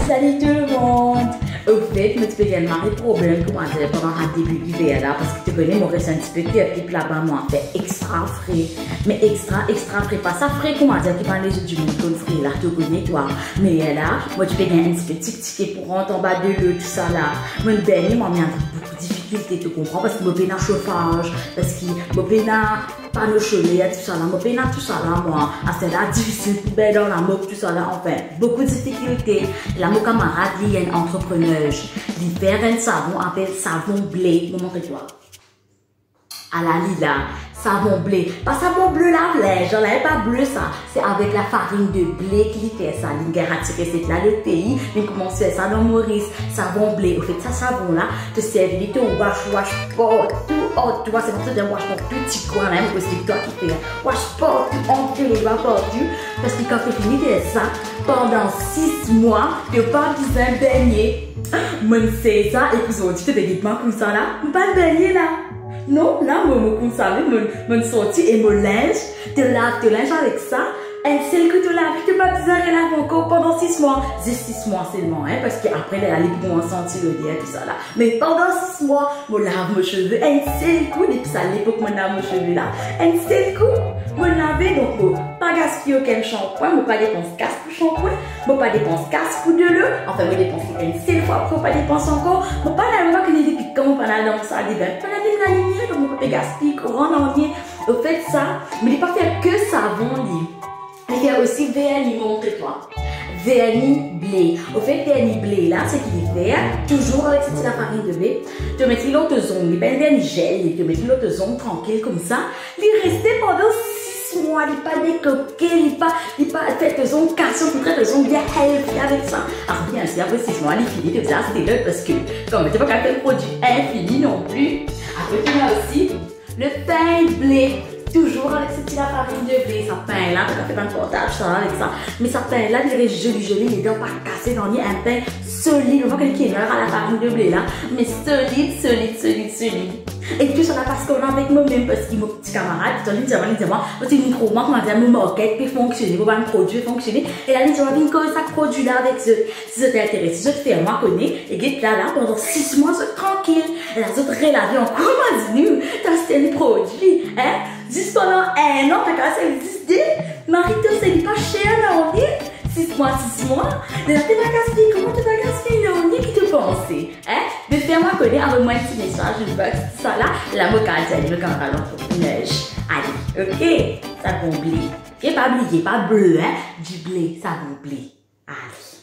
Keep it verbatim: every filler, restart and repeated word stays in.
Salut tout le monde! Ofet, mo ti pe gagn mari problem, koumadir, pandan sa debi liver la, parski to kone mo res enn tipe Kerkip laba, mo fer extra fre. Me extra, extra fre, pa sa fre koumadir ki bann lezot dimoun konn fre la, to kone twa. Me la, mo ti pe gagn enn tipe tiktike pou rant anba delo, tousala. Mo benie, mo ena boukou difikilte, to konpran, parski mo pena sofaz, parski mo pena pano soler, tousala, mo pena tousala, mwa. Aster la, difisil pou bengn dan lamo, tousala, anfin, boukou difikilte. La, mo kamarad, li enn antreprener. Li fer enn savon, apel Savon Ble. Mo montre twa. Ala li la, Savon Ble. Pa savon ble lav linz, la, pa ble sa. Se avek lafarinn de ble ki li fer sa. Li gagn sa ti reset la lot pei, li koumans fer sa dan Moris. Savon Ble. Ofet, sa savon la, to servi li, to wash, wash partou, oh, to wash, se pa to wash dan tou ti kwin la, mo pe eksplik twa ki fer. Wash partou, antre, li va partou, parski kan to fini fer sa, pandan sis mwa, to pa bizin benie. Mo'nn sey sa, e pou zordi to pe get mwa koumsa la, mo pa'nn benie la. Non, la, mo, mo koumsa, mo, mo, mo'nn sorti e mo linz, to lav to linz avek sa, enn sel kou to lav li, to pa bizin relav ankor pandan sis mwa, zis sis mwa selman, hein, parski apre, lerla li pou koumans santi loder, tousala. Me pandan sis mwa, mo lav mo seve enn sel kou, depi sa lepok mo'nn lav mo seve la, enn sel kou, mo'nn lave, donk mo pa gaspiy okenn sanpwin, mo pa depans kas pou sanpwin, mo pa depans kas pou delo, anfin, mo depans enn sel fwa, apre mo pa depans ankor, mo pa al, mo pa kone depi kan mo pa'nn al dan sal de bin, pa'nn al alime lalimier, donk mo pa pe gaspiy kouran, nanye. Ofet sa, me li pa fer ke savon li. Li fer osi verni, mo montre twa. Verni ble. Ofet, verni ble la, seki li fer, touzour avek sa ti lafarinn de ble, to met li lor to zong, li pa enn verni zel, to met li lor to zong trankil koumsa. Li reste pandan sis mwa, li pa dekoke, li pa, li pa fer to zong kase, okontrer to zong bien healthy avek sa. Ah, biensir, apre sis mwa, li fini, to bizin aste lot, parski kanmem to pa kapav fer prodwi infini non pli. Apre, to ena osi le pin ble, touzour avek sa ti lafarinn de ble, sa pin la, to kapav fer bann partaz sa avek sa. Me sa pin la, li res zoli, zoli, li pa kase, nanye, enn pin solid, mo pa kone ki ena lafarinn de ble la, me solid, solid, solid, solid. E tousala parski avek momem, parski mo ti kamarad, li dir mwa, li dir mwa, parski li trouv mwa, koumadir, mo market pe fonksione, mo bann prodwi pe fonksione, e la li dir mwa, vinn koz sa prodwi la avek zot. Si zot interese, zot fer mwa kone, e get la, la, pandan sis mwa, zot trankil. E la, zot relave ankor, mo dir, to aste enn prodwi, hein? Zis pandan enn an, to kapav servi zis de, mari to, se li pa ser, nanye. Sis mwa, sis mwa. Lerla to pa gaspiy, kouma to pa gaspiy nanye, ki to panse, hein? Be fer mwa kone, avoy mwa enn ti mesaz, inbox, tousala. La, mo kapav dir, mo kamarad antreprener. Ale, ok? Savon ble. E pa bliye, pa ble, hein? Dible, savon ble. Ale.